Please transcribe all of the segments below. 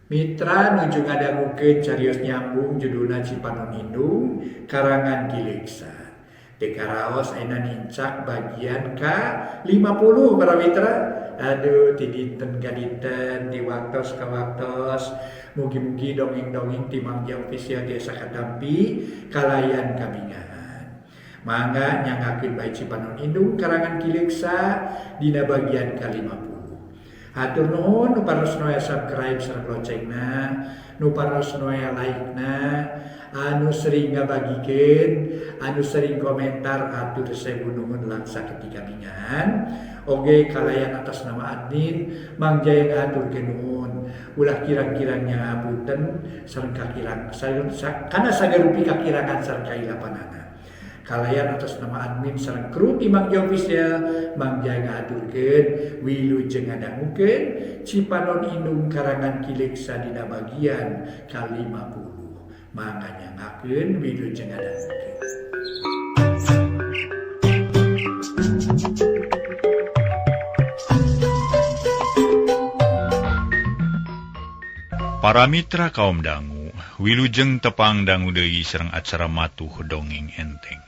Mitra nuju ngadangukeun carios nyambung judulna Cipanon Indung karangan Ki Leuksa. Teu karaos ayeuna nincak bagian ka 50 para mitra. Aduh ti dinten ka dinten ti waktos ka waktos mugi-mugi dongeng-dongeng ti Mang Jaya Official tiasa katampi kalayan kabingahan. Mangga nyanggakeun bae Cipanon Indung karangan Ki Leuksa dina bagian ka 50. Hatur nuhun nu paros noya subscribe sareng loncengna, nu paros noya like-na, anu sering ngabagikeun, anu sering komentar hatur sewu nuhun langsa ketika bingahan. Oge kalayan atas nama admin Mang Jaya ngahaturkeun nuhun. Ulah kirang-kirang nyapunten sareng kakirang kana sagarupi kakirangan sareng kailapanana. Kalayan atas nama admin sareng kru ti Mang Jaya Official, Mang Jaya ngahaturkeun wilujeng ngadangukeun Cipanon Indung karangan Ki Leuksa dina bagian ka-50. Mangga nyanggakeun wilujeng ngadangukeun. Para mitra kaum dangu, wilujeng tepang dangu deui sareng acara matuh dongeng enteng.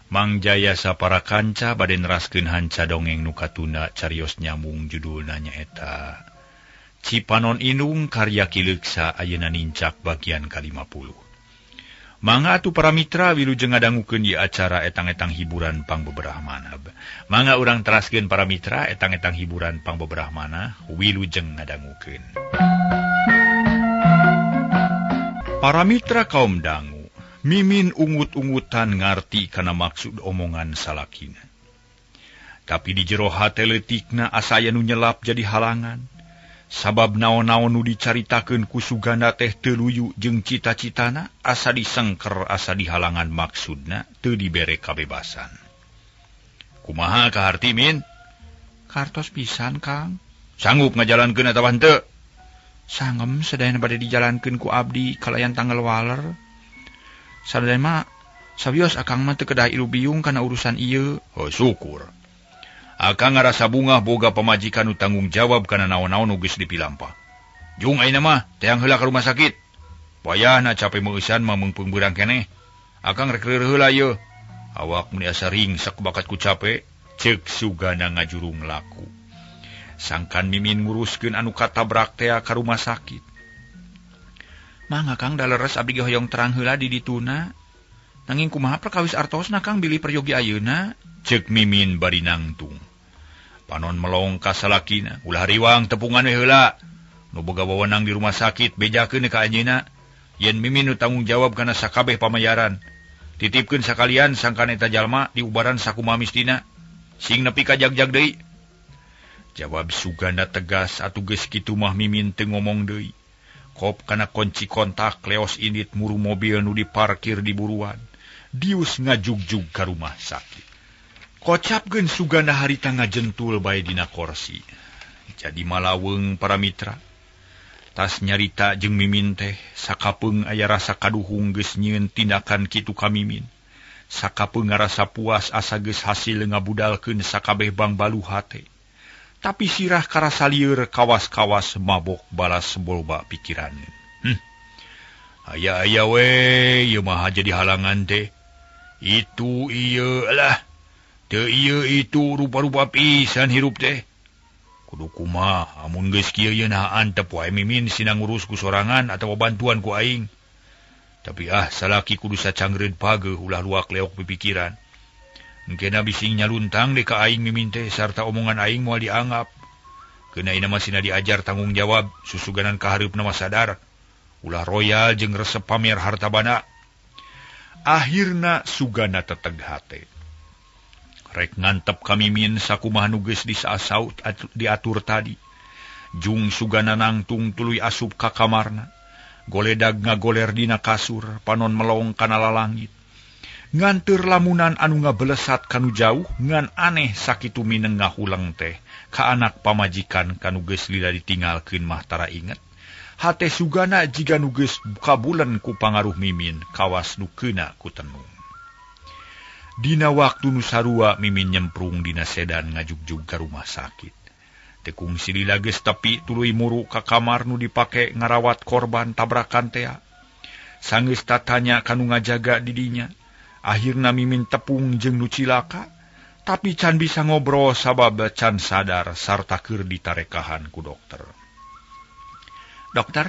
Mang Jaya sapara kanca bade neraskeun hanca dongeng nu katunda carios nyambung judulna nyaeta Cipanon Indung karya Ki Leuksa ayeuna nincak bagian ka-50. Mangga atuh para mitra wilujeng ngadangukeun ieu acara etang-etang hiburan pangbeberah manah. Mangga urang teraskeun para mitra etang-etang hiburan pangbeberah manah wilujeng ngadangukeun. Para mitra kaum dangu, Mimin ungut-ungutan ngarti kana maksud omongan salakina. Tapi di jero hate leutikna asa aya nu nyelap jadi halangan. Sabab naon-naon nu dicaritakeun ku Suganda teh teu luyu jeung cita-citana, asa disengker asa dihalangan maksudna teu dibere kabebasan. Kumaha kaharti Min? Kartos pisan Kang. Sanggup ngajalankeun atawa henteu? Sangem sadayana bade dijalankeun ku abdi kalayan tanggal waler. Sadayana mah sawios akang mah teu kedah ilu biung kana urusan ieu. Oh syukur. Akang ngarasa bungah boga pamajikan nu tanggung jawab kana naon-naon nu geus dipilampah. Jung ayeuna mah teang heula ka rumah sakit. Wayahna cape meueusan mah meungpeung beurang keneh. Akang rek reureun heula ieu. Awak mun asa ringsek bakat ku cape, ceuk Suganda ngajurung laku. Sangkan Mimin nguruskeun anu katabrak tea ka rumah sakit. Mangga Kang da leres abdi ge hoyong terang heula di dituna. Nanging kumaha perkawis artosna Kang bilih peryogi ayeuna? Ceuk Mimin bari nangtung. Panon melong ka salakina, ulah riwang tepungan we heula. Nu boga wewenang di rumah sakit bejakeun ka anjeunna. Yen Mimin nu tanggung jawab kana sakabeh pamayaran. Titipkeun sakalian sangkan eta jalma diubaran sakumaha mistina. Sing nepi ka jag-jag deui. Jawab Suganda tegas atuh geus kitu mah Mimin teu ngomong deui. Kop kana kunci kontak leos indit muru mobil nu diparkir di buruan. Dius ngajugjug ka rumah sakit. Kocapkeun Suganda harita ngajentul bae dina korsi. Jadi malaweung para mitra. Tas nyarita jeung Mimin teh sakapeung aya rasa kaduhung geus nyieun tindakan kitu ka Mimin. Sakapeung ngarasa puas asa geus hasil ngabudalkeun sakabeh bangbalu hate. Tapi sirah karasa lieur kawas-kawas mabok balas bolba pikiran. Aya-aya we, ieu mah jadi halangan teh. Itu ieu lah. Teu ieu itu rupa-rupa pisan hirup teh. Kudu kumaha amun geus kieu yeun antep wae Mimin sina ngurus ku sorangan atawa bantuan ku aing. Tapi ah salaki kudu sacangreun pageuh ulah luak leok pipikiran. Engkena bising nyaluntang deh ka aing Mimin teh sarta omongan aing moal dianggap. Keuna ina mah sina diajar tanggung jawab susuganan kahareupna mah sadar. Ulah royal jeung resep pamer harta bana. Akhirna Suganda teteg hate. Rek ngantep ka Mimin sakumaha nu geus disasaut diatur tadi. Jung Suganda nangtung tuluy asup ka kamarna. Goledag ngagoler dina kasur, panon melong kana lalangit. Nganteur lamunan anu ngabelesat kanu jauh ngan aneh sakitu mineng ngahuleng teh ka anak pamajikan kanu geus lila ditinggalkeun mah tara inget. Hate Suganda jiga nu geus kabulen ku pangaruh Mimin kawas nu keuna ku tenung. Dina waktu nu sarua Mimin nyemprung dina sedan ngajugjug ka rumah sakit. Teu kungsi lila geus tepi tuluy muru ka kamar nu dipake ngarawat korban tabrakan tea. Sanggeus tatanya ka nu ngajaga di dinya. Akhirna Mimin tepung jeung nu cilaka, tapi can bisa ngobrol sabab can sadar sarta keur ditarekahan ku dokter. Dokter,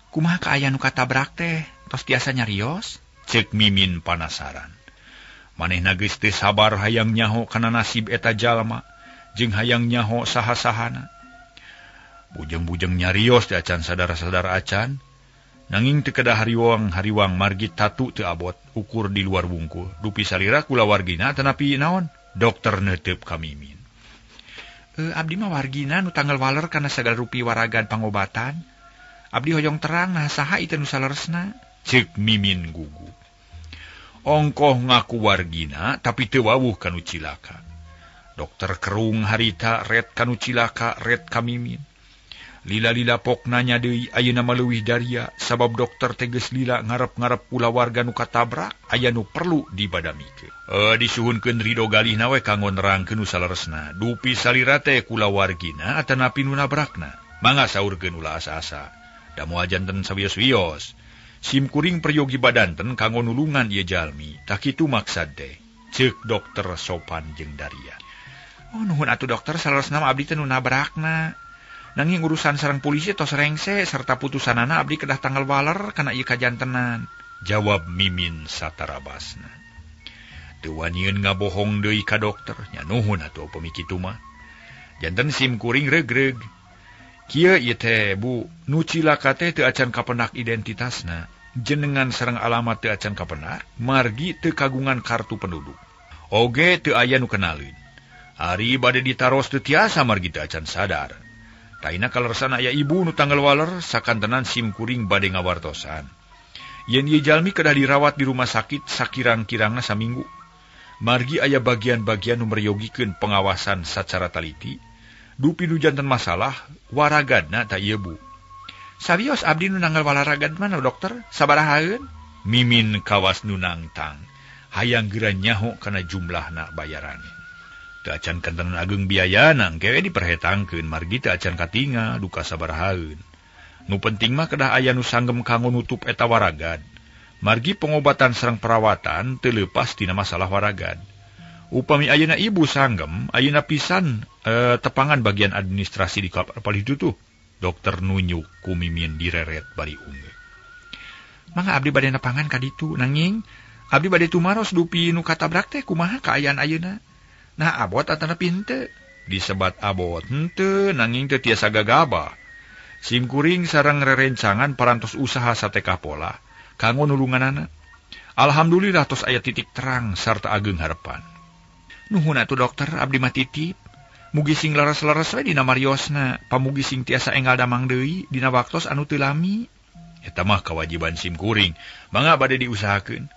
kumaha kaayaan nu katabrak teh? Tos tiasa nyarios? Cek Mimin panasaran. Manehna geus teu sabar hayang nyaho kana nasib eta jalma jeung hayang nyaho saha-sahana. Bujeng-bujeng nyarios teh acan sadar-sadar acan. Nanging teu kedah hariwang-hariwang margi tatu teu abot ukur di luar wungkul. Dupi salira kulawargina tanapi naon? Dokter neuteup ka Mimin. Abdi mah wargina nu tanggal waler kana sagala rupi waragan pangobatan. Abdi hoyong terang nah saha ieu nu saleresna? Ceuk Mimin gugup. Ongkoh ngaku wargina tapi teu wawuh kanu cilaka. Dokter kerung harita ret kanu cilaka ret ka Mimin. Lila-lila pok nanya deui ayeuna mah leuwih daria sabab dokter teh geus lila ngarep-ngarep kulawarga nu katabrak aya nu perlu dibadamikeun. Disuhunkeun Ridho galihna we kanggo nerangkeun nu saleresna. Dupi salira teh kulawargina atanapi nu nabrakna. Mangga saurkeun ulah asa-asa. Da moal janten sawios-wios. Sim kuring peryogi badanten kanggo nulungan ieu jalmi. Tah kitu maksad teh. Ceuk dokter sopan jeung daria. Oh nuhun atuh dokter saleresna mah abdi teh nu nabrakna. Nanging urusan sareng polisi tos rengse serta putusanana abdi kedah tanggal waler kana ieu kajantenan. Jawab Mimin satarabasna. Teu wanieun ngabohong deui ka dokter. Nya nuhun atuh upami kitu mah. Janten sim kuring regreg. Kieu ieu teh Bu, nu cilaka teh teu acan kapendak identitasna. Jenengan sareng alamat teu acan kapendak, margi teu kagungan kartu penduduk. Oge teu aya nu kenalin. Ari bade ditaros teu tiasa margi teu acan sadar. Taina kaleresan aya ibu nu tanggal waler sakantenan sim kuring bade ngawartosan. Yen ieu jalmi kedah dirawat di rumah sakit sakirang-kirangna saminggu. Margi aya bagian-bagian nu meryogikeun pengawasan sacara taliti. Dupi nu janten masalah waragadna ta ieu Bu. Sawios abdi nu nanggal walaragad mana dokter? Sabarahaeun? Mimin kawas nu nangtang. Hayang geura nyaho kana jumlahna bayaran. Teu acan kantenan ageng biayana engke we diperhetangkeun margi teu acan katinga duka sabarahaeun. Nu penting mah kedah aya nu sanggem kanggo nutup eta waragad. Margi pengobatan sareng perawatan teu leupas tina masalah waragad. Upami ayeuna ibu sanggem, ayeuna pisan tepangan bagian administrasi di kapal itu tuh. Dokter nunjuk ku Mimin direret bari unge. Mangga abdi bade nepangan ka ditu nanging abdi bade tumaros dupi nu katabrak teh kumaha kaayaan ayeuna. Nah abot atana pinte disebat abot henteu nanging teu tiasa gagabah. Sim kuring sareng rerencangan parantos usaha satekah pola kanggo nulunganana. Alhamdulillah tos aya titik terang sarta ageng harepan. Nuhun atuh dokter abdi mah titip. Mugi sing leres-leres we dina mariosna, pamugi sing tiasa enggal damang deui dina waktos anu teu lami. Eta mah kawajiban sim kuring, mangga bade diusahakeun.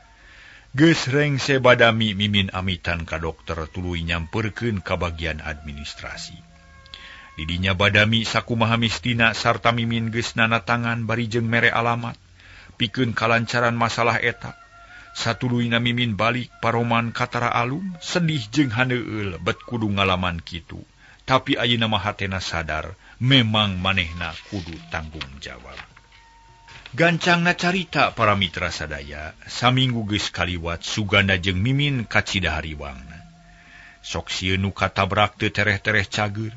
Geus rengse badami Mimin amitan ka dokter tuluy nyamperkeun ka bagian administrasi. Didinya badami sakumaha mistina sarta Mimin geus nanatangan bari jeung mere alamat pikeun kalancaran masalah eta. Satuluyna Mimin balik paroman katara alum sedih jeung haneueul bet kudu ngalaman kitu. Tapi ayeuna mah hatena sadar memang manehna kudu tanggung jawab. Gancangna carita para mitra sadaya, saminggu geus kaliwat Suganda jeung Mimin kacida hariwangna. Sok sieun nu katabrak teu tereh-tereh cager.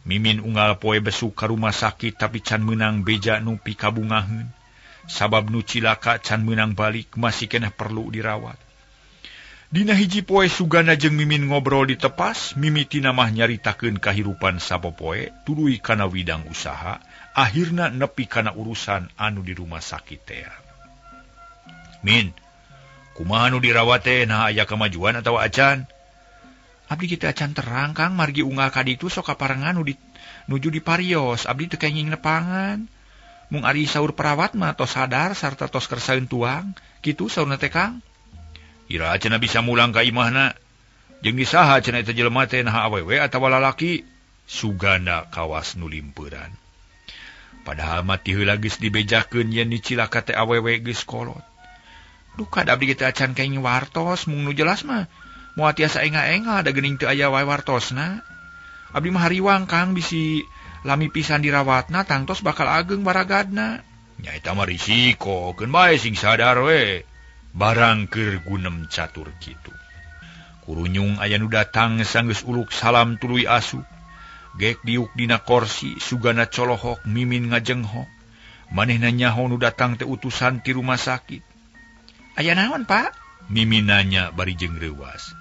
Mimin unggal poe besuk ka rumah sakit tapi can meunang beja nu pikabungaheun. Sabab nu cilaka can meunang balik masih keneh perlu dirawat. Dina hiji poe Suganda jeung Mimin ngobrol di tepas, mimitina mah nyaritakeun kahirupan sapopoe tuluy kana widang usaha, akhirna nepi kana urusan anu di rumah sakit teh. Min, kumaha nu dirawat teh nah aya kamajuan atawa acan? Abdi kita acan terang Kang, margi unggal ka ditu sok kaparengan nuju di parios, abdi teu kenging nepangan. Mung ari saur perawat mah tos sadar sarta tos kersaeun tuang, kitu saurna teh Kang. Ira cenah bisa mulang ka imahna. Jeung di saha cenah eta jelema teh naha awewe atawa lalaki? Suganda kawas nu limpeuran. Padahal mah ti heula geus dibejakeun yen ni cilaka teh awewe geus kolot. Duka da abdi teh acan kenging wartos, mung nu jelas mah moal tiasa enga-enga da geuning teu aya wae wartosna. Abdi mah hariwang Kang bisi lami pisan dirawatna tangtos bakal ageng baragadna. Nya eta mah risiko, keun bae sing sadar we. Barang keur gunem catur kitu. Kurunyung aya nu datang sanggeus uluk salam tuluy asup. Gek diuk dina korsi Sugana colohok Mimin ngajenghok. Manehna nyaho nu datang teh utusan ti rumah sakit. Aya naon, Pak? Mimin nanya bari jeung reuwas.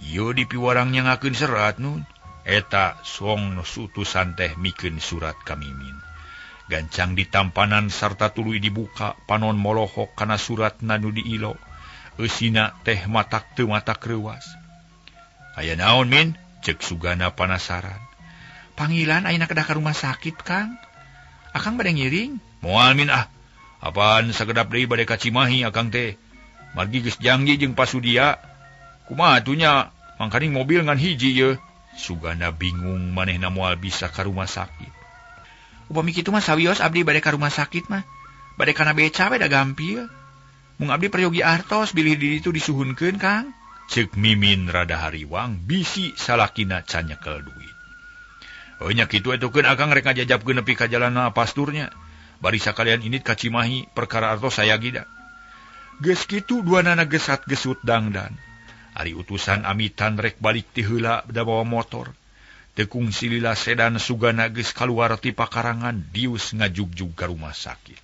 Ieu dipiwarang nyangakeun serat nun. Eta song nu utusan teh mikeun surat ka Mimin. Gancang ditampanan sarta tuluy dibuka panon molohok kana suratna nu diilo. Eusina teh matak teu matak reuwas. Aya naon Min? Cek Sugana panasaran. Panggilan ayeuna kedah ka rumah sakit, Kang. Akang bade ngiring? Moal Min ah. Apaan sagedap deui bade ka Cimahi akang teh. Margi geus janji jeung Pasudia. Kumaha atuh nya mangkaning mobil ngan hiji ye. Sugana bingung manehna moal bisa ka rumah sakit. Upami kitu mah sawios abdi bade ka rumah sakit mah. Bade kana beca we da gampil. Mung abdi peryogi artos bilih di ditu disuhunkeun, Kang. Ceuk Mimin rada hariwang bisi salakina can nyekel duit. Oh nya kitu etukeun akang rek ngajajabkeun nepi ka jalanna pasturnya. Bari sakalian init ka Cimahi perkara artos saya gida. Geus kitu duanana gesat gesut dangdan. Ari utusan amitan rek balik ti heula da bawa motor. Tekung silila sedan Sugana geus kaluar ti pakarangan dius ngajugjug ka rumah sakit.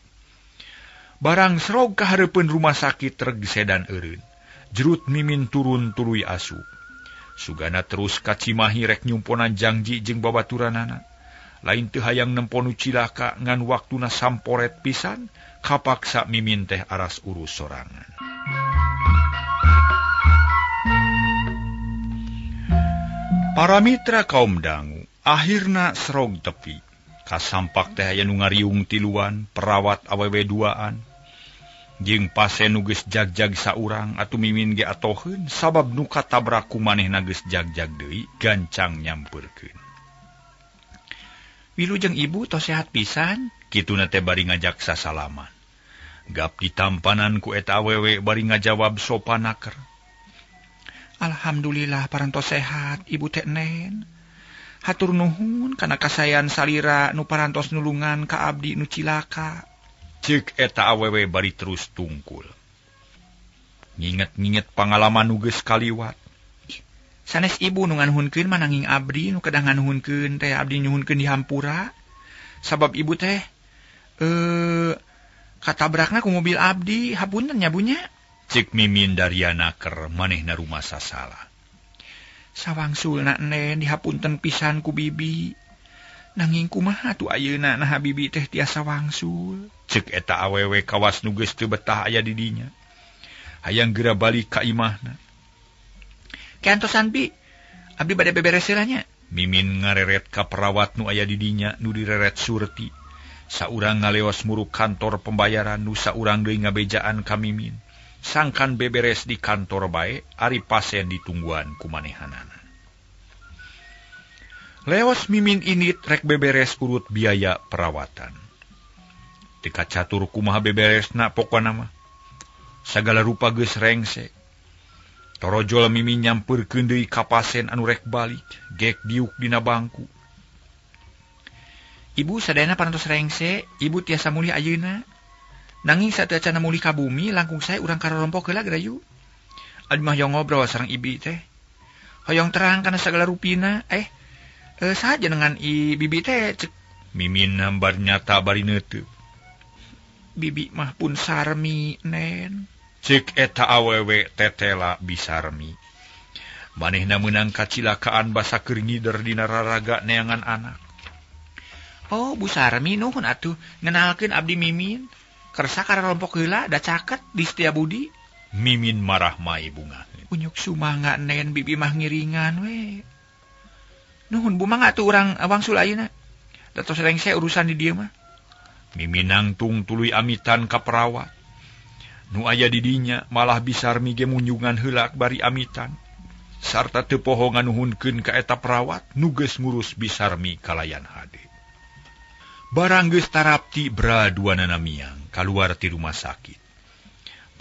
Barang serog ka hareupeun rumah sakit reg sedan eureun. Jerut Mimin turun tuluy asup. Sugana terus ka Cimahi rek nyumponan jangji jeung babaturanana. Lain teu hayang nempo nu cilaka ngan waktuna samporet pisan, kapaksa Mimin teh aras urus sorangan. Para mitra kaum dangu, akhirna serog tepi. Kasampak teh aya nu ngariung tiluan, perawat awewe duaan. Jeung pasien nu geus jagjag saurang atuh Mimin ge atoheun sabab nu katabrak ku manehna geus jagjag deui gancang nyampeurkeun. Wilujeng ibu tos sehat pisan, kituna teh bari ngajak sasalaman. Gap ditampanan ku eta awewe bari ngajawab sopan naker. Alhamdulillah parantos sehat ibu teh nen. Hatur nuhun kana kasayan salira nu parantos nulungan ka abdi nu cilaka. Ceuk eta awewe bari terus tungkul. Nginget-nginget pangalaman nu geus kaliwat. Sanes ibu nu nganuhunkeun mah nanging abdi nu kedah nganuhunkeun teh abdi nyuhunkeun di hampura. Sabab ibu teh katabrakna ku mobil abdi, hapunten nya bunya. Cek Mimin Daryana ker manehna rumasa salah. Sawangsulna nen dihapunten pisan ku bibi. Nanging kumaha atuh ayeuna naha bibi teh tiasa wangsul. Cek eta awewe kawas nu geus teu betah aya di dinya. Hayang geura balik ka imahna. Kantosan bi, abdi bade beberes heula nya. Mimin ngareret ka perawat nu aya di dinya nu direret Surti. Saurang ngaleos muruk kantor pembayaran nu saurang deui ngabejaan ka Mimin. Sangkan beberes di kantor bae, ari pasien ditungguan ku manehanana. Leos Mimin init rek beberes urut biaya perawatan. Teu kacatur kumaha beberesna pokona mah. Sagala rupa geus rengse. Torojol Mimin nyampeurkeun deui ka pasien anu rek balik, gek diuk dina bangku. Ibu sadayana parantos rengse, ibu tiasa mulih ayeuna. Nanging sateuacanna mulih ka bumi langkung sae urang karorompok heula gerayu. Abdi mah hoyong ngobrol sareng ibi teh. Hoyong terang kana sagala rupina. Saha jenengan i bibi teh cek Mimin hambar nyata bari neuteup. Bibi mah pun sarmi nen. Cek eta awewe tetela bisarmi. Manehna meunang kacilakaan basa keur ngider dina raraga neangan anak. Oh, Bu Sarmi nuhun atuh ngenalkeun abdi Mimin. Kersa karorompok heula da caket di Setiabudi. Mimin marah mai bunga. Unyuk sumangga nen bibi mah ngiringan we. Nuhun bu mangga atuh urang wangsul ayeuna. Da tos rengse urusan di dieu mah. Mimin nangtung tuluy amitan ka perawat. Nu aya di dinya malah Bisarmi ge munjungan heula bari amitan. Sarta teu poho nganuhunkeun ka eta perawat nu geus ngurus Bisarmi kalayan hade. Barang geus tarapti bra duanana miang kaluar ti rumah sakit.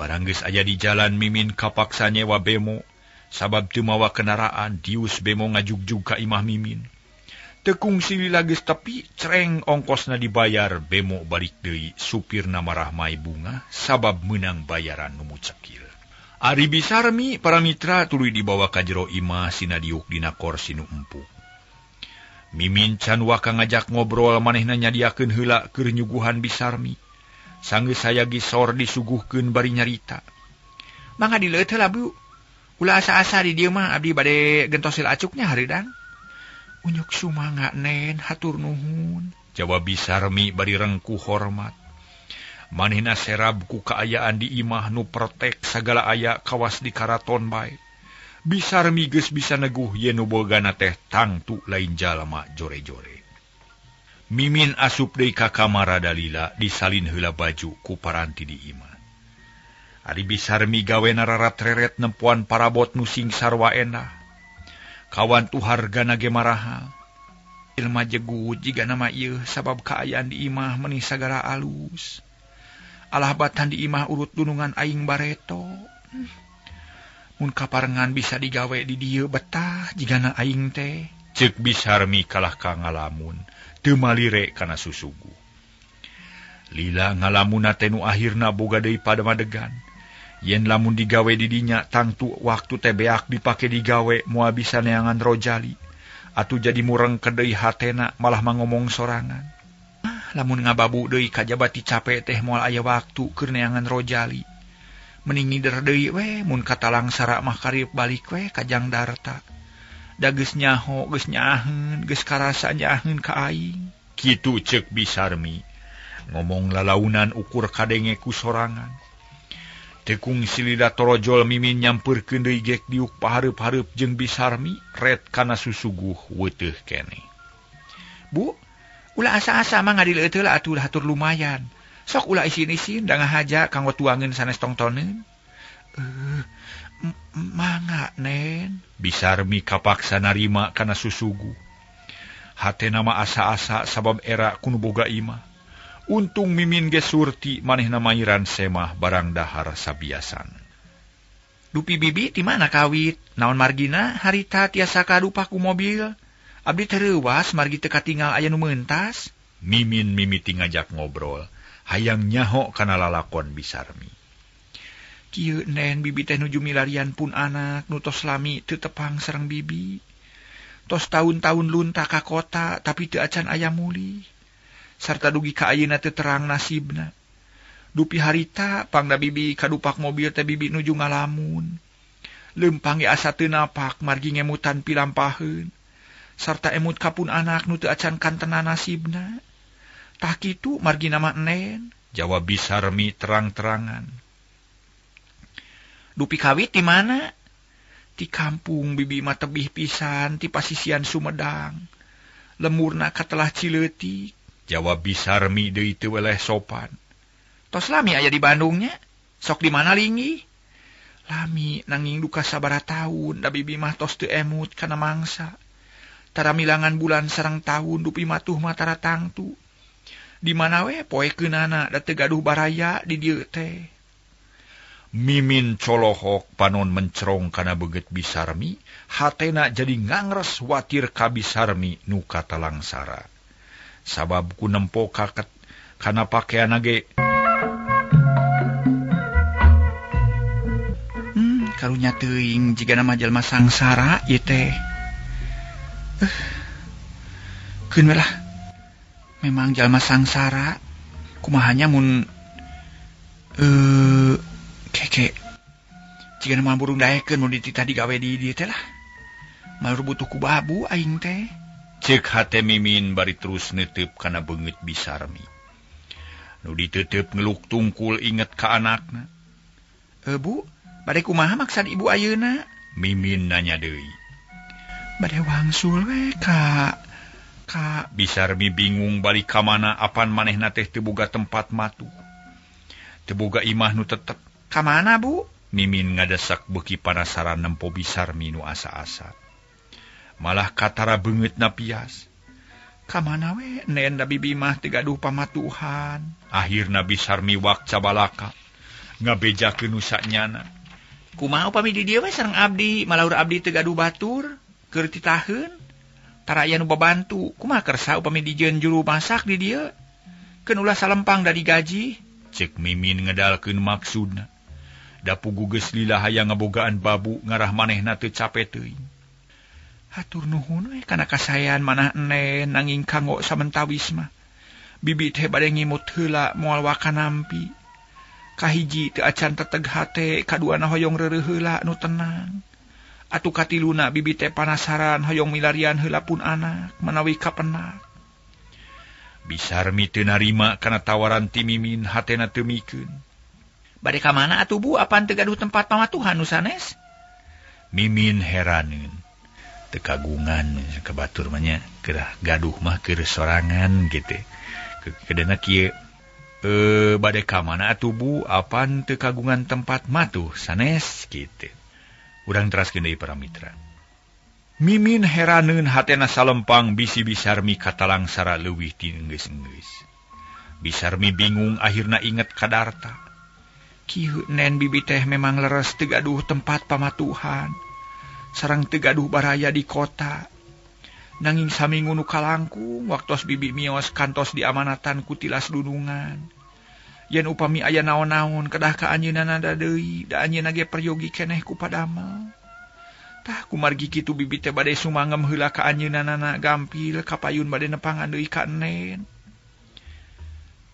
Barang geus aya di jalan Mimin kapaksa nyewa bemo sabab teu mawa kendaraan dius bemo ngajugjug ka imah Mimin. Tekung silila geus tepi cereng ongkosna dibayar bemo balik deui supirna marah mai bunga sabab meunang bayaran nu mucekil. Ari Bisarmi para mitra tuluy dibawa ka jero imah sina diuk dina korsi nu empuk. Mimin can waka ngajak ngobrol manehna nyadiakeun heula keur nyuguhan Bisarmi. Sanggeus saya gisor disuguhkeun bari nyarita. Mangga dileueut heula Bu. Ulah asa-asa di dieu mah abdi bade gentos heula acuknya hareudang. Unyuk sumangga nen hatur nuhun. Jawab Bisarmi bari rengkuh hormat. Manehna serab ku kaayaan di imah nu pertek sagala aya kawas di karaton bae. Bisarmi geus bisa neguh yen nu bogana teh tangtu lain jalma jore-jore. Mimin asup deui ka kamar dalila disalin heula baju ku paranti di imah. Ari Bisarmi gawena rarat-reret nempoan parabot nu sing sarwa endah. Kawan tu hargana ge marahal. Ilma jegut jiga nama ieu sabab kaayaan di imah meuni sagala alus. Alah batan di imah urut dunungan aing bareto. Mun kaparengan bisa digawe di dieu betah jigana aing teh. Ceuk Bisarmi kalah ka ngalamun, teu malire kana susugu. Lila ngalamunna teh nu akhirna boga deui padamadegan. Yen lamun digawe di dinya tangtu waktu teh beak dipake digawe moal bisa neangan rojali. Atuh jadi mureng deui hatena malah mangomong sorangan. Lamun ngababu deui kajabati capek teh moal aya waktu keur neangan rojali. Mending ngider deui we mun katalangsara mah karib balik we ka Jang Darta. Da geus nyaho geus nyaaheun geus karasa nyaaheun ka aing. Kitu ceuk Bisarmi. Ngomong lalaunan ukur kadenge ku sorangan. Tekung silila torojol Mimin nyampeurkeun deui gek diuk pahareup-hareup jeung Bisarmi ret kana susuguh weuteuh keneh. Bu, ulah asa-asa mah ngadileueut heula atuh hatur lumayan. Sok ulah isin-isin da ngahaja kanggo tuangeun sanes tongtoneun. Mangga nen. Bisarmi kapaksa narima kana susuguh. Hatena mah asa-asa sabab era ku nu boga imah. Untung Mimin ge surti manehna mairan semah barang dahar sabiasana. Dupi bibi ti mana kawit? Naon margina harita tiasa kadupak ku mobil? Abdi teu reuwas margi teu katingal aya nu meuntas. Mimin mimiti ngajak ngobrol, hayang nyaho kana lalakon Bisarmi. Kieu nen bibi teh nuju milarian pun anak nu tos lami teu tepang sareng bibi. Tos taun-taun lunta ka kota tapi teu acan aya mulih. Sarta dugi ka ayeuna teu terang nasibna. Dupi harita pangda bibi kadupak mobil teh bibi nuju ngalamun. Leumpang ge asa teu napak margi ngemutan pilampaheun. Sarta emut ka pun anak nu teu acan kantena nasibna. Tah kitu margi nama nen. Jawab Bisarmi terang-terangan. Dupi kawit di mana? Di kampung bibi mah tebih pisan ti pasisian Sumedang. Lemurna katelah Cileutik. Jawab Bisarmi deui teu weleh sopan. Tos lami aya di Bandungnya. Sok di mana linggih? Lami nanging duka sabaraha taun da bibi mah tos teu emut kana mangsa. Tara milangan bulan sareng taun dupi matuh mah tara tangtu. Di mana we poekeunana da teu gaduh baraya di dieu teh. Mimin colohok panon mencerong kana beget Bisarmi, hatena jadi ngangres watir ka Bisarmi nu katalangsara. Sabab ku nempo kaket kana pakeanna ge. Karunya teuing jigana mah jalma sangsara ieu teh. Keun we lah. Memang jalma sangsara kumahanya mun keke jigana mah burung daekeun mun dititah digawe di dieu teh lah. Malur butuh ku babu aing teh. Ceuk hate Mimin bari terus netep kana beungeut Bisarmi. Nu ditetep ngeluk tungkul inget ka anakna. Bu, bade kumaha maksad ibu ayeuna? Mimin nanya deui. Bade wangsul we ka Bisarmi bingung balik ka mana apan manehna teh teu boga tempat matuh. Teu boga imah nu tetep. Ka mana, Bu? Mimin ngadesak beuki panasaran nempo Bisarmi nu asa-asa. Malah katara beungeutna pias. Ka mana we nen da bibi mah teu gaduh pamatuhan. Akhirna Bisarmi wak cabalaka ngabejakeun nu sanyana. Kumaha upami di dieu we sareng abdi, malaur abdi teu gaduh batur keur titaheun. Tara aya nu babantu, kumaha kersa upami dijieun juru masak di dieu? Keun ulah salempang da digaji. Cek Mimin ngedalkeun maksudna. Da pugu geus lila hayang ngabogaan babu ngarah manehna teu cape teuing. Hatur nuhun we kana kasaean manah enen nanging kanggo samentawis mah. Bibi teh bade ngimut heula moal waka nampi. Kahiji teu acan teteg hate, kaduana hoyong reureuh heula nu tenang. Atuh katiluna bibi teh panasaran hoyong milarian heula pun anak manawi kapenak. Bisarmi teu narima kana tawaran ti Mimin hatena teu mikeun. Bade ka mana atuh Bu, apan teu gaduh tempat pamatuhan nu sanes? Mimin heraneun. Teu kagungan ka batur mah nya, keurah gaduh mah keur sorangan kitu. Kedena kieu bade ka mana atuh Bu, apan teu kagungan tempat matuh sanes kitu. Urang teraskeun deui para mitra. Mimin heraneun hatena salempang bisi Bisarmi katalangsara leuwih ti enggeus-enggeus. Bisarmi bingung akhirna inget ka Darta. Kieu nen bibi teh memang leres teu gaduh tempat pamatuhan. Sareng teu gaduh baraya di kota. Nanging saminggu nu kalangkung waktos bibi mios kantos diamanatan ku tilas dunungan. Yen upami aya naon-naon kedah ka anjeunna da deui, da anjeunna ge peryogi keneh ku padamel. Tah kumargi kitu bibi teh bade sumangem heula ka anjeunna gampil kapayun bade nepangan deui ka enen.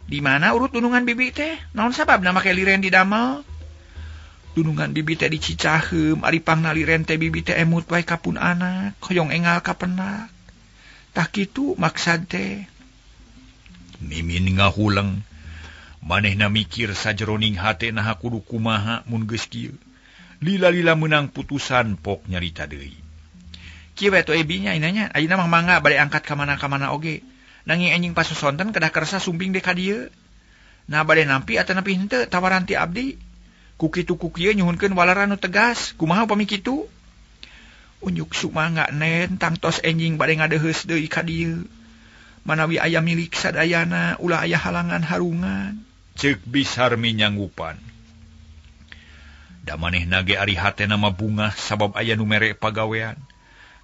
Di mana urut dunungan bibi teh? Naon sababna make liren di damel? Dunungan bibi teh di Cicaheum, ari pangna liren teh bibi teh emut wae ka pun anak, hoyong engal ka penak. Tah kitu maksad teh. Mimin ngahuleng. Manehna mikir sajeroning hate naha kudu kumaha mun geus kieu. Lila-lila meunang putusan pok nyarita deui. Kieu we atuh ebi nya nya, ayeuna mah mangga bade angkat ka mana-kamana oge. Nanging anjing pasosonten kedah kersa sumping deui ka dieu. Nah bade nampi atanapi henteu tawaran ti abdi. Ku kitu ku kieu nyuhunkeun walaran nu tegas. Kumaha upami kitu? Unjuk sumangga nen tangtos enjing bade ngadeheus deui ka dieu. Manawi aya milik sadayana ulah aya halangan harungan. Ceuk Bisarmi nyanggupan. Da manehna ge ari hatena mah bungah sabab aya nu mere pagawean.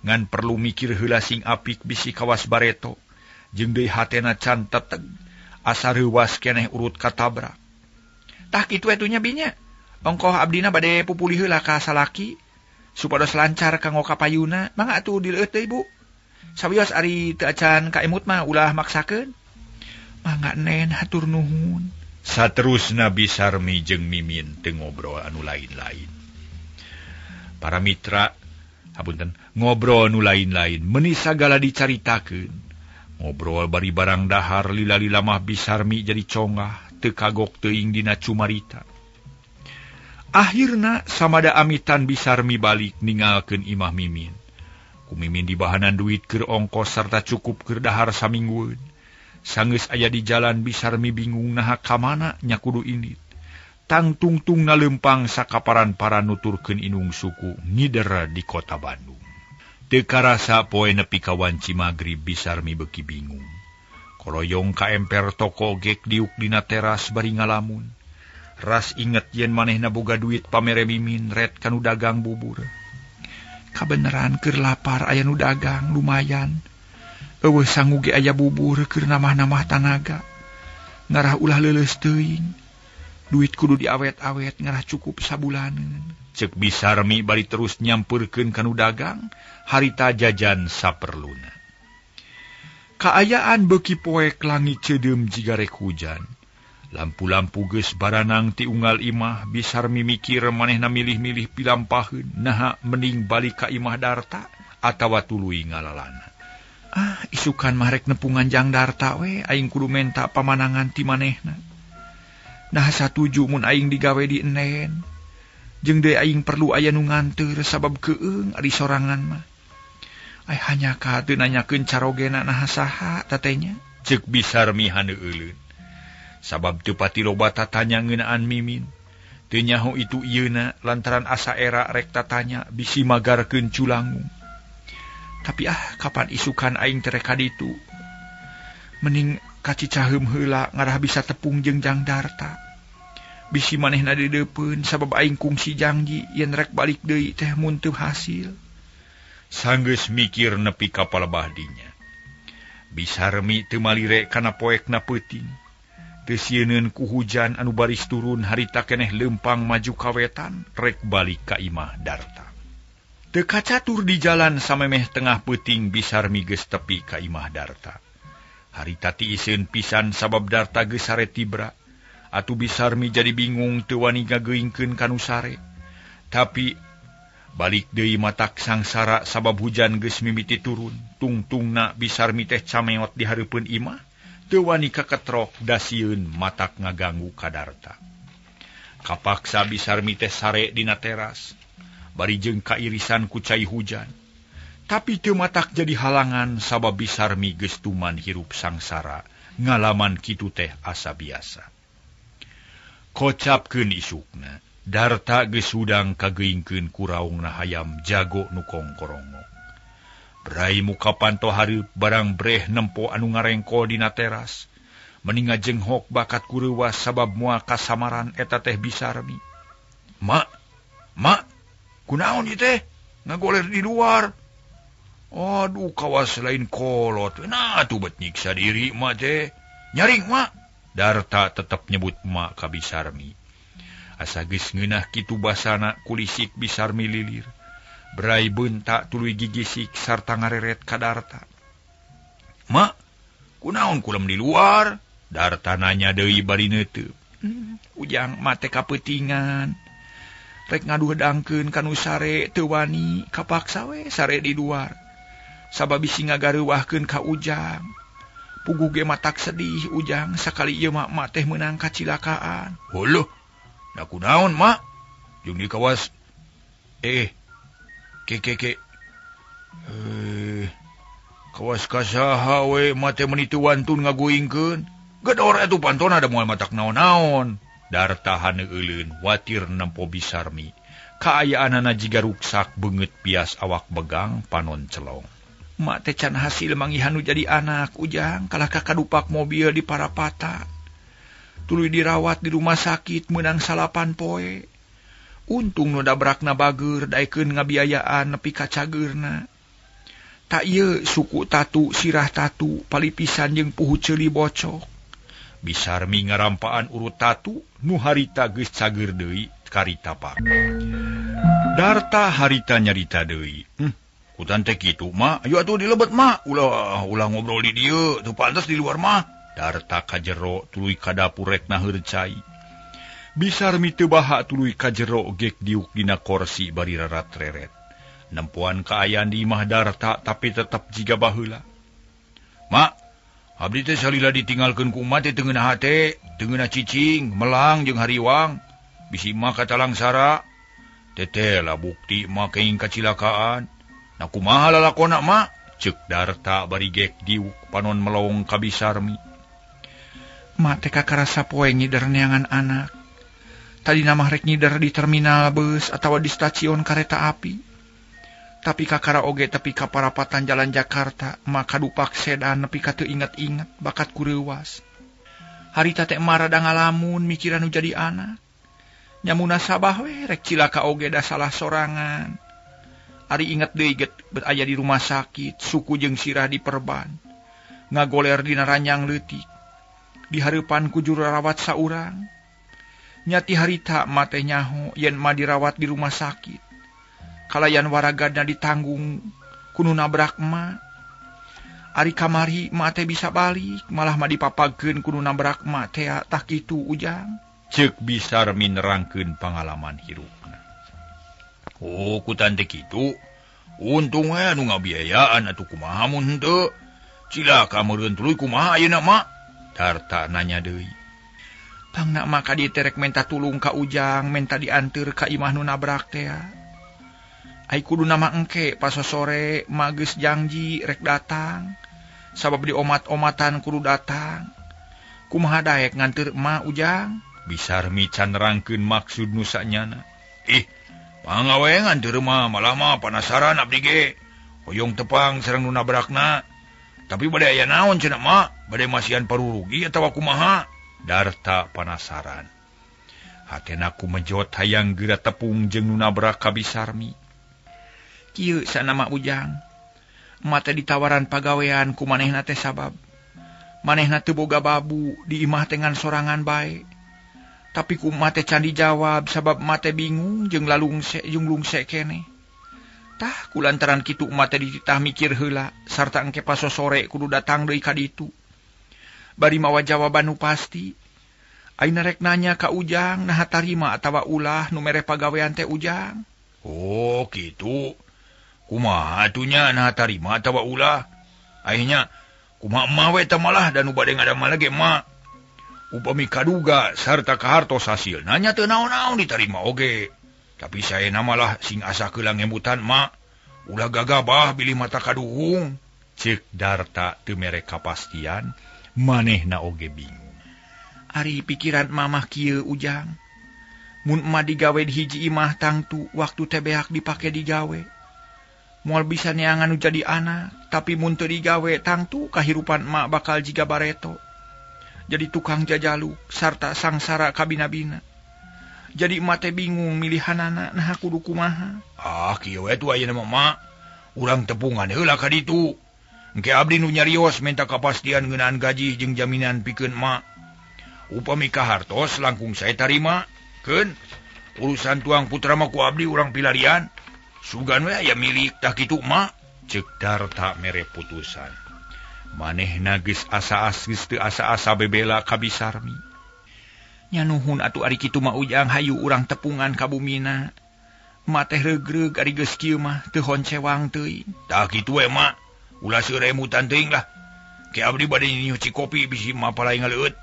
Ngan perlu mikir heula sing apik bisi kawas bareto. Jeung deui hatena can teteg asa reuwas keneh urut katabrak. Tah kitu atuh nya binya. Ongkoh abdina bade pupulih heula ka salaki supados lancar kanggo ka payuna. Mangga atuh dileueut deui Bu. Sawios ari teu acan ka emut mah ulah maksakeun. Mangga nen hatur nuhun. Saterusna Bisarmi jeung Mimin teu ngobrol anu lain-lain. Para mitra, hapunten, ngobrol anu lain-lain meuni sagala dicaritakeun. Ngobrol bari barang dahar lila-lila mah Bisarmi jadi congah teu kagok teuing dina cumarita. Akhirna samada amitan Bisarmi balik ningalkeun imah Mimin. Ku Mimin dibahanan duit keur ongkos sarta cukup keur dahar saminggueun. Sanggeus aya di jalan Bisarmi bingung naha ka mana nya kudu indit. Tangtungtungna leumpang sakaparan-paran nuturkeun indung suku ngider di kota Bandung. Teu karasa poe nepi ka wanci magrib Bisarmi beuki bingung. Koroyong ka emper toko gek diuk dina teras bari ngalamun. Ras inget yen manehna boga duit pamere Mimin ret kanu dagang bubur. Kabeneran keur lapar aya nu dagang lumayan. Eueuh sangu ge aya bubur keur namah-namah tanaga. Ngarah ulah leuleus teuing. Duit kudu diawet-awet ngarah cukup sabulaneun. Ceuk Bisarmi bari terus nyampeurkeun ka nu dagang harita jajan saperluna. Kaayaan beuki poek langit ceudeum jiga rek hujan. Lampu-lampu geus baranang ti unggal imah. Bisarmi mikir manehna milih-milih pilampaheun naha mending balik ka imah Darta atawa tuluy ngalalana. Ah, isukan mah rek nepungan jang Darta we, aing kudu menta pamanangan ti manehna. Nah satuju mun aing digawe di enen. Jeung deui aing perlu aya nu nganteur sabab keung ari sorangan mah. Ai hanya ka teu nanyakeun carogena naha saha tatenya. Ceuk Bisarmi haneueuleun. Sabab teu pati loba tatanya ngeunaan Mimin. Teu nyaho itu ieuna lantaran asa era rek tatanya bisi magarkeun culangung. Tapi ah kapan isukan aing terek ka ditu. Mending ka Cicaheum heula ngarah bisa tepung jeung jang Darta. Bisi manehna deudeupeun sabab aing kungsi janji yen rek balik deui teh mun teu hasil. Sanggeus mikir nepi ka palebah dinya. Bisarmi teu malire kana poekna peuting. Teu sieuneun ku hujan anu baris turun harita keneh leumpang maju ka wetan rek balik ka imah Darta. Teu kacatur di jalan samemeh tengah peuting Bisarmi geus tepi ka imah Darta. Harita tiiseun pisan sabab Darta geus sare tibra. Atuh Bisarmi jadi bingung teu wani ngageuingkeun ka nu sare. Tapi balik deui matak sangsara sabab hujan geus mimiti turun. Tungtungna Bisarmi teh cameot di hareupeun imah, teu wani kaketrok dasieun matak ngaganggu ka Darta. Kapaksa Bisarmi teh sare dina teras, bari jeung kairisan ku cai hujan. Tapi teu matak jadi halangan sabab Bisarmi geus tuman hirup sangsara, ngalaman kitu teh asa biasa. Kocapkeun isukna, Darta geus hudang kageingkeun ku raungna hayam jago nu kongkorongo. Brai muka panto hareup barang breh nempo anu ngarengkol dina teras. Meni ngajenghok bakat kureuwas sabab moal kasamaran eta teh Bisarmi. Mak, mak, kunaon ieu teh? Ngagoler di luar. Aduh, kawas lain kolot. Nah, atuh bet nyiksa diri mak teh. Nyaring mak. Darta tetep nyebut mak ka Bisarmi. Asa geus ngeunah kitu basana kulisik Bisarmi lilir. Brai beunta tuluy gigisik sarta ngareret ka Darta. Mak, kunaon kulem di luar? Darta nanya deui bari neuteup. Ujang mah teh kapeutingan. Rek ngaduhedangkeun ka nu sare teu wani, kapaksa we sare di luar. Sabab bisi ngagareuwahkeun ka Ujang. Puguh ge matak sedih Ujang sakali ieu mah teh meunang kacilakaan. Heuh. Nah kunaon mak? Jeung di kawas ke kawas kasaha we mak teh meuni teu wantun ngaguingkeun. Gedor atuh pantona da moal matak naon-naon. Darta haneueuleun watir nempo Bisarmi. Kaayaanana jiga ruksak beungeut pias awak begang panon celong. Mak teh can hasil manggihan nu jadi anak Ujang kalah ka kadupak mobil di parapatan. Tuluy dirawat di rumah sakit meunang 9 poe. Untung nu dabrakna bageur daekeun ngabiayaan nepi ka cageurna. Tak ieu suku tatu sirah tatu palipisan jeung puhu ceuli bocok. Bisarmi ngarampaan urut tatu nu harita geus cager deui karita pak. Darta harita nyarita deui. Kutan teh kitu mah, ayo atuh dilebet mah. Ulah ulah ngobrol di dieu, teu pantes di luar mah. Darta ka jero tuluy ka dapur rek naheur cai. Bisarmi teu baha tuluy ka jero gek diuk dina korsi bari rarat-reret. Nempoan kaayaan di imah Darta tapi tetep jiga baheula. Mak, abdi teh salila ditinggalkeun ku emak teh teu ngeunah hate, teu ngeunah cicing, melang jeung hariwang. Bisi emak katalangsara. Teteh lah bukti emak kenging kacilakaan. Nah kumaha lalakona mak? Ceuk Darta bari gek diuk panon melong ka Bisarmi. Mak teh kakarasa poe ngider neangan anak. Tadina mah rek ngider di terminal bus atawa di stasiun kareta api. Tapi kakara oge tepi ka parapatan jalan Jakarta, maka kadupak sedan nepi ka teu inget-inget bakat kureuwas. Harita teh emak rada ngalamun mikiran nu jadi anak. Nya munasabah we rek cilaka oge da salah sorangan. Ari inget deui get aya di rumah sakit, suku jeung sirah diperban. Ngagoler dina ranjang leutik. Di hareupan ku juru rawat saurang. Nyati harita emak teh nyaho yen emak dirawat di rumah sakit. Kalayan waragadna ditanggung ku nu nabrak emak. Ari kamari emak teh bisa balik, malah mah dipapagkeun ku nu nabrak emak teh tah kitu Ujang. Ceuk Bisarmi nerangkeun pangalaman hirupna. Oh, kutan teh kitu. Untung we anu ngabiayaan atuh kumaha mun henteu. Cilaka meureun tuluy kumaha ayeuna mak? Darta nanya deui. Pangna mah ka dieu teh rek menta tulung ka Ujang, menta dianteur ka imah nu nabrak teh. Ai kuduna mah engke pasosore mah geus janji rek datang. Sabab diomat-omatan kudu datang. Kumaha daek nganteur emak Ujang? Bisarmi can nerangkeun maksud nu sanyana. Ih, pangawe nganteur mah malah mah panasaran abdi ge. Hoyong tepang sareng nu nabrakna. Tapi bade aya naon cenah mak? Bade masihan parurugi atawa kumaha? Darta panasaran. Hatena ku mejot hayang geura tepung jeung nu nabrak ka Bisarmi. Kieu sanama Ujang. Mata ditawaran pagawean ku manehna teh sabab manehna teu boga babu di imah teh ngan sorangan bae. Tapi ku mate can dijawab sabab mate bingung jeung lalungse jeung lungse keneh. Tah kulantaran kitu mate dititah mikir heula sarta engke pasosore kudu datang deui ka ditu. Bari mawa jawaban nu pasti. Ayeuna rek nanya ka Ujang naha tarima atawa ulah nu mere pagawean teh Ujang. Oh kitu. Kumaha atunya naha tarima atawa ulah? Akhirnya kumaha emak we teh malah dan nu bade ngadamel ge emak. Upami kaduga sarta kahartos hasilna nya teu naon-naon ditarima oge. Tapi saena malah sing asa keula ngemutan mak. Ulah gagabah bilih mata kaduhung. Ceuk Darta teu mere kapastian, manehna oge bingung. Ari pikiran mamah kieu Ujang. Mun emak digawe di hiji imah tangtu waktu teh beak dipake digawe. Moal bisa neangan nu jadi anak, tapi mun teu digawe tangtu kahirupan emak bakal jiga bareto. Jadi tukang jajaluk sarta sangsara kabina-bina. Jadi emak teh bingung milihanana naha kudu kumaha. Ah kieu we tuh ayeuna mah mak. Urang tepungan heula ka ditu. Engke abdi nu nyarios minta kapastian ngeunaan gaji jeung jaminan pikeun emak. Upami kahartos langkung saya tarima. Keun urusan tuang putra mah ku abdi urang pilarian. Sugan we aya milik tah kitu mak. Ceuk Darta mere putusan. Manehna geus asa-as geus teu asa-asa bebela ka Bisarmi. Nya nuhun atuh ari kitu mah Ujang hayu urang tepungan ka bumina. Emak teh regreg ari geus kieu mah teu honcewang teuing. Tah kitu we mak. Ulah seueur emutan teuing lah. Ke abdi bade nyuci kopi bisi emak palai ngaleueut.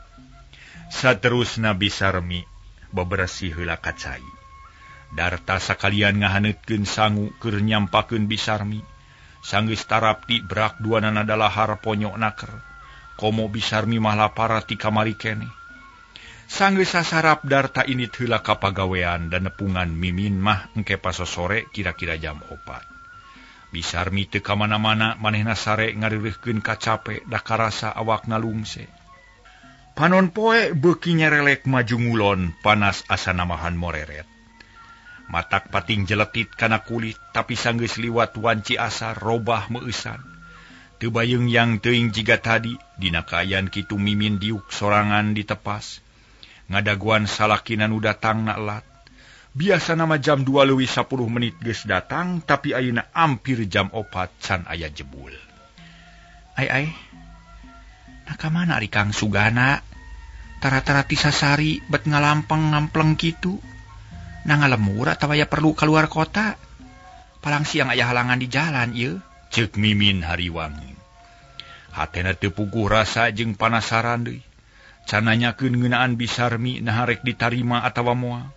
Saterusna Bisarmi beberesih heula ka cai. Darta sakalian ngahaneutkeun sangu keur nyampakeun Bisarmi. Sanggeus tarapti brak duanana dalahar ponyok naker. Komo Bisarmi mah lapar ti kamari keneh. Sanggeus sasarap Darta init heula ka pagawean dan nepungan Mimin mah engke pasosore kira-kira jam 4. Bisarmi teu ka mana-mana manehna sare ngareureuhkeun kacape da karasa awakna lungse. Panon poe beuki nyerelek maju ngulon panas asa namahan moreret. Matak pating jeletit kana kulit tapi sanggeus liwat wanci asar robah meueusan. Teu bayeung yang teuing jiga tadi dina kaayaan kitu Mimin diuk sorangan ditepas. Ngadaguan salakina nu datangna lat. Biasana mah jam 2:10 geus datang tapi ayeuna ampir jam 4 can aya jebul. Ai ai. Nah ka mana ari Kang Sugana? Tara-tara ti sasari bet ngalampeng ngampleng kitu. Nah ngalemur atawa aya perlu keluar kota. Palang siang aya halangan di jalan ieu. Ceuk Mimin hariwangi. Hatena teu puguh rasa jeung panasaran deui. Can nanyakeun ngeunaan Bisarmi naha rek ditarima atawa moal.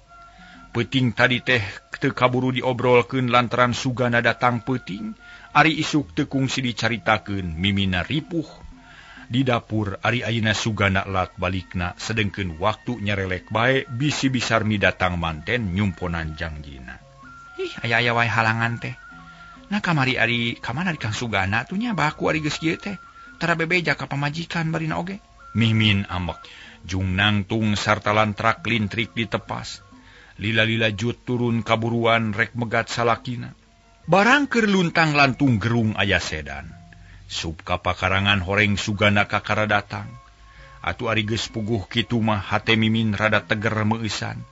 Peuting tadi teh teu kaburu diobrolkeun lantaran Sugana datang peuting, ari isuk teu kungsi dicaritakeun Mimina ripuh. Di dapur ari ayeuna Sugana lat balikna sedengkeun waktu nyarelek bae bisi Bisarmi datang manten nyumponan jangjina. Ih aya-aya wae halangan teh. Nah kamari ari kamana ari Kang Sugana tuh nya baku ari geus kieu teh. Tara bebeja ka pamajikan barina oge. Mimin ambek jung nangtung sarta lantrak lintrik ditepas. Lila-lila jut turun kaburuan rek megat salakina. Barang keur luntang lantung gerung aya sedan. Sup ka pakarangan horeng Sugana kakara datang. Atuh ari geus puguh kitu mah hate Mimin rada teger meueusan.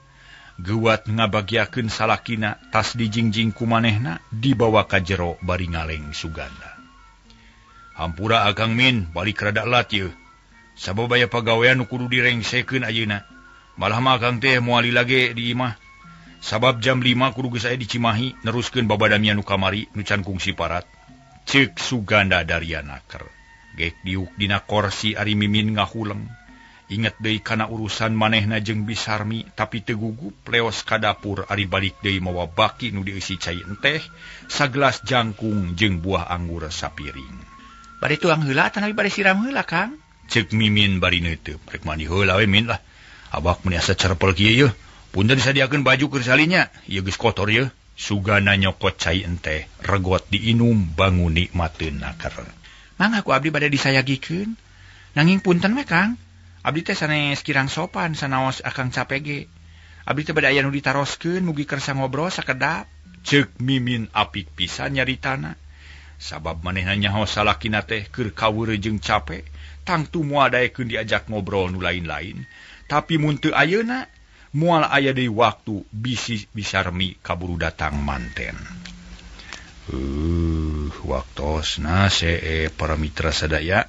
Geuwat ngabagiakeun salakina tas dijingjing ku manehna dibawa ka jero bari ngaleng Sugana. Hampura Akang Min balik rada lat yeuh. Sabab aya pagawean nu kudu direngsekeun ayeuna. Malah mah Akang teh moal lagi di imah. Sabab jam 5 kudu geus aya di Cimahi neruskeun babadamia nu kamari nu can kungsi parat. Ceuk Suganda daria naker. Gek diuk dina korsi ari Mimin ngahuleng. Inget deui kana urusan manehna jeung Bisarmi tapi teu gugup leos ka dapur ari balik deui mawa baki nu dieusi cai enteh, sagelas jangkung jeung buah anggur sapiring. Bade tuang heula atanapi bade siram heula Kang? Ceuk Mimin bari neuteub. Rek mandi heula we Min lah. Abak mun asa cerpel kieu yeuh. Punten disadiakeun baju keur salinya. Ieu geus kotor yeuh. Sugana nyokot cai enteh, regot diinum bangun nikmateun naker. Mangga ku abdi bade disayagikeun. Nanging punten we Kang. Abdi teh sanes kirang sopan sanaos akang capege. Abdi teh bade aya nu ditaroskeun mugi kersa ngobrol sakedap. Ceuk Mimin apik pisan nyaritana. Sabab manehna nyaho salakina teh keur kaweureuh jeung cape, tangtu moal daekeun diajak ngobrol nu lain-lain. Tapi mun teu ayeuna, moal aya deui waktu bisi bisarmi kaburu datang manten. Waktosna see para mitra sadaya.